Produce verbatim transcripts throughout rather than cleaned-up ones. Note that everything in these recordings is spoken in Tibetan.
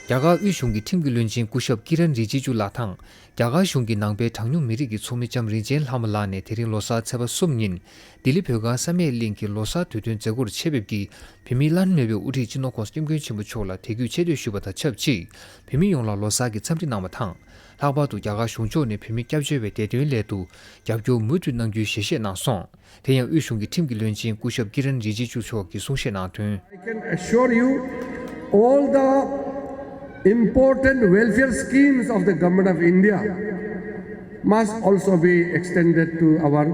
རྒྱ་གར་དབུས་གཞུང་གི་ཁྲིམས་ཀྱི་བློན་ཆེན་སྐུ་ཞབས་ཀི་རན་རི་ཇི་ཇུ་ལགས་དང་། རྒྱ་གར་གཞུང་གི་ནང་པའི་གྲངས་ཉུང་མི་རིགས་ཀྱི་ཚོགས་མི་ལྕམ་རིན་ཆེན་ལྷ་མོ་ལགས་ནས་དེ་རིང་ལོ་གསར་ཚེས་པ་གསུམ་ཉིན། ལྡི་ལི་བོད་སྒར་བསམ་ཡས་གླིང་གི་ལོ་གསར་དུས་སྟོན་མཛད་སྒོར་ཆེད་ཕེབས་ཀྱིས། བོད་མིའི་བླ་ན་མེད་པའི་དབུ་ཁྲིད་སྤྱི་ནོར་༸གོང་ས་༸སྐྱབས་མགོན་ཆེན་པོ་མཆོག་ལ་དད་གུས་ཆེ་བསྟོད་ཞུས་པ་དང་ཆབས་ཅིག་བོད་མི་ཡོངས་ལ་ལོ་གསར་གྱི་འཚམས་འདྲི་གནང་བ་དང་། ལྷག་པར་དུ་རྒྱ་གར་གཞུང་ཕྱོགས་ནས་བོད་མི་སྐྱབས་བཅོལ་བའི་བདེ་དོན་སླད་དུ་རྒྱབ་སྐྱོར་མུ་མཐུད་གནང་རྒྱུའི་ཞལ་བཞེས་གནང་སོང་། དེ་ཡང་དབུས་གཞུང་གི་ཁྲིམས་ཀྱི་བློན་ཆེན་སྐུ་ཞབས་ཀི་རན་རི་ཇི་ཇུ་མཆོག་གིས་གསུང་བཤད་གནང་དོན། I can assure you, all the important welfare schemes of the Government of India must also be extended to our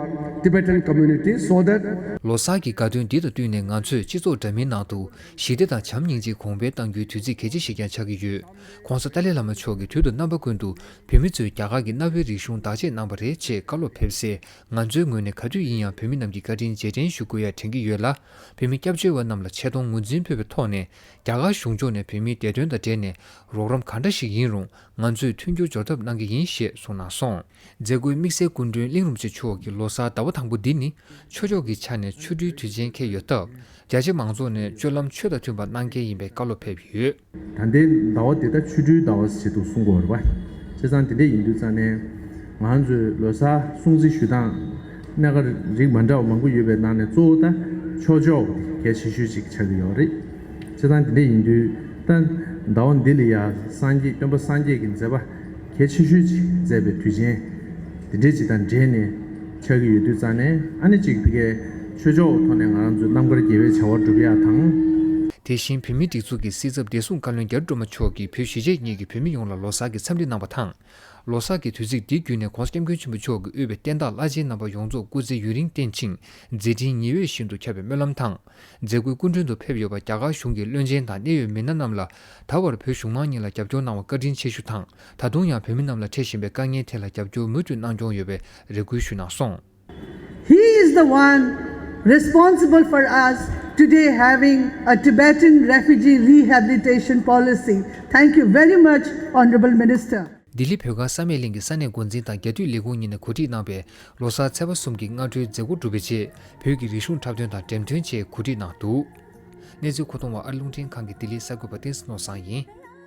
Tibetan community so that ལོ་གསར་གྱི་དགའ་སྟོན་འདི་དང་བསྟུན་ནས་ང་ཚོས་སྤྱི་ཚོགས་འདྲ་མིན་ནང་དུ་ཞི་བདེ་དང་བྱམས་སྙིང་རྗེ་གོང་འཕེལ་གཏང་རྒྱུའི་དུས་ཚིགས་གལ་ཆེ་ཞིག་ཀྱང་ཆགས་ཀྱི་ཡོད། ༸གོང་ས་ཏཱ་ལའི་བླ་མ་མཆོག་གིས་དུས་དང་རྣམ་པ་ཀུན་ཏུ་བོད་མི་ཚོས་རྒྱ་གར་གྱི་གནའ་བོའི་རིག་གཞུང་བདག་གཅེས་གནང་བ་རེད་ཅེས་བཀའ་སློབ་ཕེབས་སའི། ང་ཚོའི་ངོས་ནས་ག་དུས་ཡིན་ཡང་བོད་མི་རྣམས་ཀྱི་བཀའ་དྲིན་རྗེས་དྲན་ཞུ་དགོས་ཡ་དྲན་གྱི་ཡོད་ལ། བོད་མི་སྐྱབས་བཅོལ་བ་རྣམས་ལ་ཆེ་མཐོང་ངོས་འཛིན་ཕུལ་བའི་ཐོག་ནས། རྒྱ་གར་གཞུང་ཕྱོགས་ནས་བོད་མིའི་བདེ་དོན་དང་འབྲེལ་ནས་རོགས་རམ་ག་འདྲ་ཞིག་ཡིན་རུང་། ང་ཚོས་མཐུན་འགྱུར་འབྱོར་ཐབས་གནང་གི་ཡིན་ཞེས་གསུངས་གནང་སོང་། མཛད་སྒོའི་དམིགས་བསལ་སྐུ་མགྲོན་གླིང་རིན་པོ་ཆེ་མཆོག་གིས་ལོ་གསར་ཟླ་བ་དང་པོ་འདི་ནི་ཆོས་ཕྱོགས་ཀྱི་ཆ་ནས་ཆོ་འཕྲུལ་དུས་ཆེན་འཁེལ་ཡོད་སྟབས། རྒྱ་ཆེ་མང་ཚོགས་ནས་སྤྱོད་ལམ་ཆོས་དང་མཐུན་པ་གནང་གལ་ཡིན་པའི་བཀའ་སློབ་ཕེབས་ཡོད། ད་ལྟའི་ཟླ་བ་འདི་ད་ཆོ་འཕྲུལ་ཟླ་བ་ཞིག་ཏུ་གསུང་དགོས་རེད་པ། བྱས་ཙང་དེ་འདྲ་ཡིན་དུས་ཙང་ནས་ང་ཚོས་ལོ་གསར་སྲུང་བརྩི་ཞུ་སྟངས་སྣ་ཁ་རིགས་མ་འདྲ་བ་མང་པོ་ཡོད་པའི་ནང་ནས་གཙོ་བོ་ད་ཆོས་ཕྱོགས་གལ་ཆེ་ཤོས་ཅིག་ཆགས་ཀྱི་ཡོད་རེད། བྱས་ཙང་དེ་འདྲ་ཡིན་དུས་ད་ཟླ་བ་འདི་ལ་ཡ་སངས་རྒྱས་སྟོན་པ་སངས་རྒྱས་ཀྱི་མཛད་པ་གལ་ཆེ་ཤོས་ཅིག་མཛད་པའི་དུས་ཆེན་དེ་འདྲའི་ཅིག་དང་འབྲེལ་ནས་ཆགས་ཀྱི་ཡོད་དུས་ཙང་ནས། ཨ་ནི་ཅིག་ཕ་གིའི་ཆོས་ཕྱོགས་ཐོག་ནས་ང་རང་ཚོའི་རྣམ་དཀར་དགེ་བའི་བྱ་བ་སྒྲུབ་ཡག་དང་། དེ་བཞིན་བོད་མིའི་སྒྲིག་འཛུགས་ཀྱི་སྲིད་ཚབ་བདེ་སྲུང་བཀའ་བློན་རྒྱ་རི་སྒྲོལ་མ་མཆོག་གིས་བོད་གཞིས་བྱེས་གཉིས་ཀྱི་བོད་མི་ཡོངས་ལ་ལོ་གསར་གྱི་འཚམས་འདྲི་གནང་བ་དང་། ལོ་གསར་གྱི་དུས་ཚིགས་འདི་བརྒྱུད་ནས་༸གོང་ས་༸སྐྱབས་མགོན་ཆེན་པོ་མཆོག་གིས་དབུས་པའི་བསྟན་བདག་བླ་ཆེན་རྣམ་པ་ཡོངས་རྫོགས་སྐུ་ཚེ་ཡུན་རིང་བརྟན་ཅིང་མཛད་འཕྲིན་ཉི་འོད་བཞིན་དུ་ཁྱབ་པའི་སྨོན་ལམ་དང་། མཛད་སྒོའི་སྐུ་མགྲོན་དུ་ཕེབས་ཡོད་པ་རྒྱ་གར་གཞུང་གི་བློན་ཆེན་དང་གནད་ཡོད་མི་སྣ་རྣམས་ལ་ད་བར་བོད་གཞུང་མང་གཉིས་ལ་རྒྱབ་སྐྱོར་གནང་བར་བཀའ་དྲིན་ཆེ་ཞུ་དང་། ད་དུང་ཡང་བོད་མི་རྣམས་ལ་འཕྲད་བཞིན་པའི་དཀའ་ངལ་ཐད་ལ་རྒྱབ་སྐྱོར་མུ་མཐུད་གནང་སྐྱོང་ཡོད་པའི་རེ་སྐུལ་ཞུས་གནང་སོང་། He is the one responsible for us today having a Tibetan refugee rehabilitation policy. Thank you very much, Honorable Minister. ལྡི་ལི་བོད་སྒར་བསམ་ཡས་གླིང་གི་ས་གནས་འགོ་འཛིན་དང་རྒྱ་འཐུས་ལས་ཁུངས་གཉིས་ནས་གོ་སྒྲིག་གནང་བའི་ལོ་གསར་ཚེས་པ་གསུམ་གྱི་སྔ་དྲོའི་མཛད་སྒོ་གྲུབ་པའི་རྗེས། བོད་ཀྱི་རིག་གཞུང་འཁྲབ་སྟོན་དང་འགྲེམས་སྟོན་བཅས་གོ་སྒྲིག་གནང་འདུག་གནས་ཚུལ་མཁོ་གཏོང་བ་ཨ་རི་རླུང་འཕྲིན་ཁང་གི་ལྡི་ལི་གསར་འགོད་པ་བསྟན་འཛིན་ནོར་བཟང་ཡིན།